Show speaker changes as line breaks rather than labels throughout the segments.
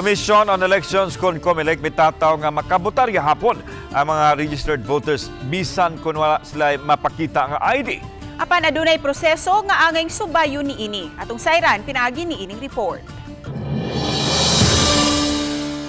Commission on Elections kon COMELEC mitataw nga makabotar gihapon ang mga registered voters bisan kung wala sila mapakita nga ID.
Apan adunay proseso nga angay subayon niini. Atong sayran pinaagi niining report.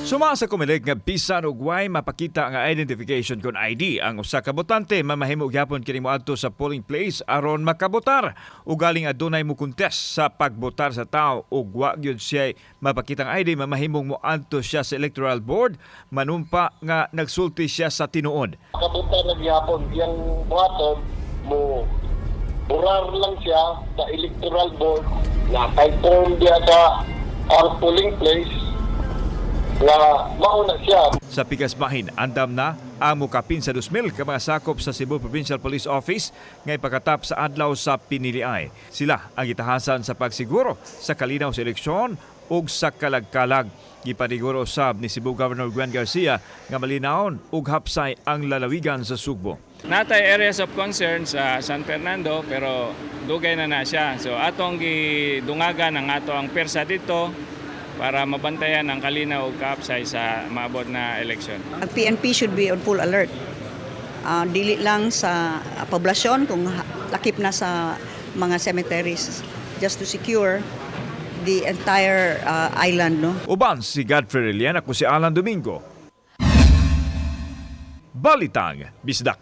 Suma sa COMELEC nga bisan og way mapakita nga identification kon ID ang usa ka botante, mamahimo gyapon kini moadto sa polling place aron makabotar. Ugaling adunay mo contest sa pagbotar sa tao ug wa gyud siya mapakita ang ID, mamahimong moadto siya sa electoral board manumpa nga nagsulti siya sa tinuod.
Makabotar na gihapon. Iyang buhaton mo burar lang siya sa electoral board na kay form diya sa ang polling place nga mauna siya.
Sa pikas bahin, andam na ang mukapin sa 2,000 ka mga sakop sa Cebu Provincial Police Office nga ipakatap sa adlaw sa piniliay. Sila ang gitahasan sa pagsiguro sa kalinaw sa eleksyon ug sa kalagkalag. Gipaniguro usab ni Cebu Governor Gwen Garcia nga malinawon ug hapsay ang lalawigan sa Sugbo.
Naa tay areas of concern sa San Fernando, pero dugay na na siya. So atong gidungagan ang ato ang persa dito para mabantayan ang kalinaw ug kaapsay sa maabot na election.
Ang PNP should be on full alert. Dili lang sa poblasyon kung lakip na sa mga cemeteries just to secure the entire island, no?
Uban si Godfrey Relian, ako si Alan Domingo. Balitang Bisdak.